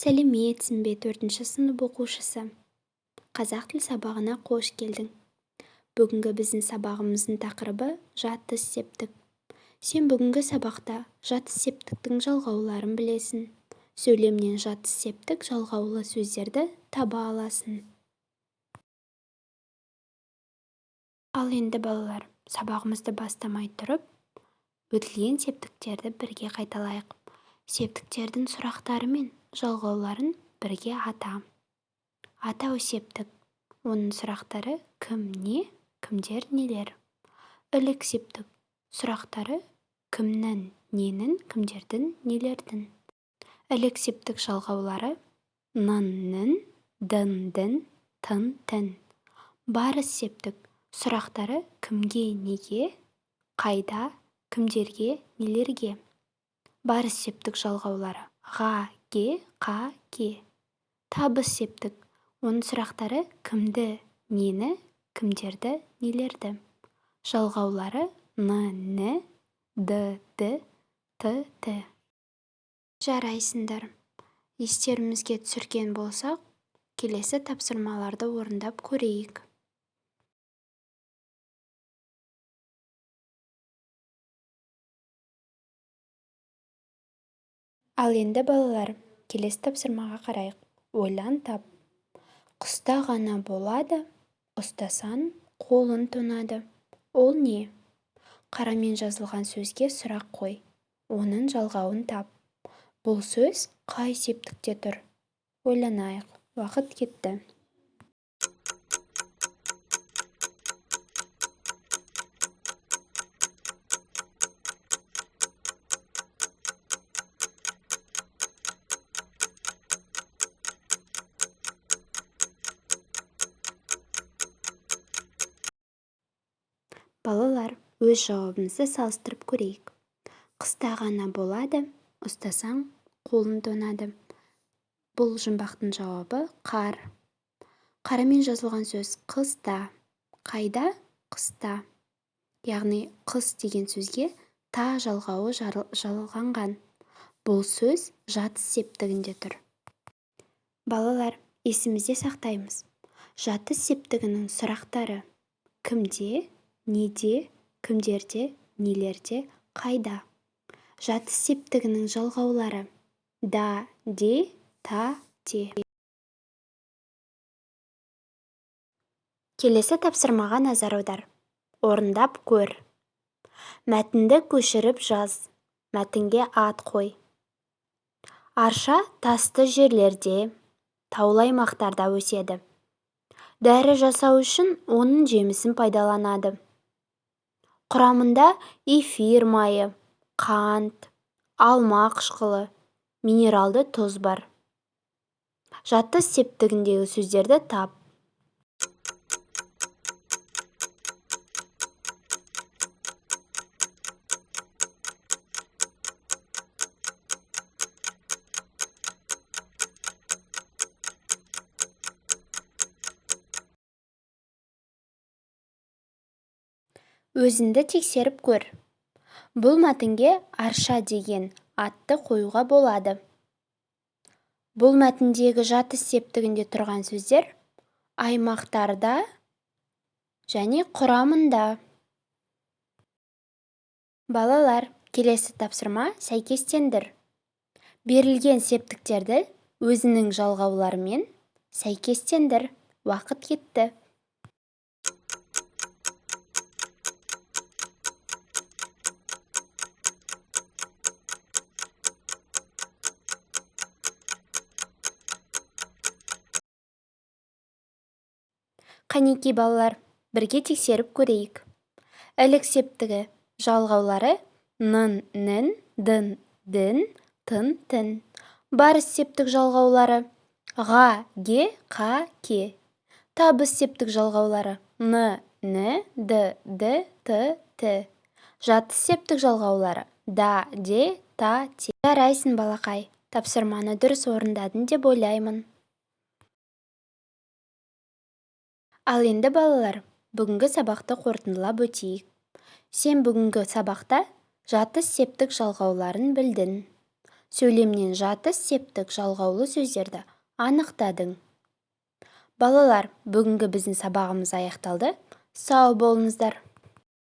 Сәлеметсің бе, төртінші сынып оқушысы! Қазақ тіл сабағына қош келдің. Бүгінгі біздің сабағымыздың тақырыбы жатыс септік. Сен бүгінгі сабақта жатыс септіктің жалғауларын білесің. Сөйлемнен жатыс септік жалғаулы сөздерді таба аласың. Ал енді балалар, сабағымызды бастамай тұрып, өтілген септіктерді бірге қайталайық. Септіктердің сұрақтары мен жалғауларын бірге ата. Атау септік. Оның сұрақтары кім, не, кімдер, нелер. Ілік септік. Сұрақтары кімнің, ненің, кімдердің, нелердің. Ілік септік жалғаулары ның, нің, дың, дің, тың, тін. Барыс септік. Сұрақтары кімге, неге, қайда, кімдерге, нелерге. Барыс септік жалғаулары ға, ге, қа, ке. Табыс септік. Оның сұрақтары кімді, нені, кімдерді, нелерді. Жалғаулары ны, ні, ды, ді, ты, ті. Жарайсыңдар. Естерімізге түсірген болсақ, келесі тапсырмаларды орындап көрейік. Ал енді балалар, келесі тапсырмаға қарайық. Ойлан тап. Қыста ғана болады, ұстасаң қолың тоңады. Ол не? Қарамен жазылған сөзге сұрақ қой. Оның жалғауын тап. Бұл сөз қай септікте тұр? Ойланайық. Уақыт кетті. Балалар, өз жауабымызды салыстырып көрейік. Қыста ғана болады, ұстасаң қолың тоңады. Бұл жұмбақтың жауабы қар. Қарамен жазылған сөз қыста. Қайда? Қыста. Яғни қыс деген сөзге та жалғауы жалғанған. Бұл сөз жатыс септігінде тұр. Балалар, есімізде сақтаймыз. Жатыс септігінің сұрақтары кімде, неде, кімдерде, нелерде, қайда. Жатыс септігінің жалғаулары да, де, та, те. Келесі тапсырмаға назар аудар. Орындап көр. Мәтінді көшіріп жаз. Мәтінге ат қой. Арша тасты жерлерде, таулы аймақтарда өседі. Дәрі жасау үшін оның жемісін пайдаланады. Құрамында эфир майы, қант, алма қышқылы, минералды тұз бар. Жатыс септігіндегі сөздерді тап. Өзіңді тексеріп көр. Бұл мәтінге арша деген атты қоюға болады. Бұл мәтіндегі жатыс септігінде тұрған сөздер аймақтарда және құрамында. Балалар, келесі тапсырма сәйкестендір. Берілген септіктерді өзінің жалғауларымен сәйкестендір. Уақыт кетті. Қанеки балалар, бірге тексеріп көрейік. Ілік септігі жалғаулары нын, нін, дын, дін, тын, тін. Барыс септік жалғаулары ға, ге, қа, ке. Табыс септік жалғаулары ны, ні, ды, ді, ты, ті. Жатыс септік жалғаулары да, де, та, те. Жарайсың, балақай, тапсырманы дұрыс орындадың деп ойлаймын. Ал енді балалар, бүгінгі сабақты қорытындылап өтейік. Сен бүгінгі сабақта жатыс септік жалғауларын білдің. Сөйлемнен жатыс септік жалғаулы сөздерді анықтадың. Балалар, бүгінгі біздің сабағымыз аяқталды. Сау болыңыздар.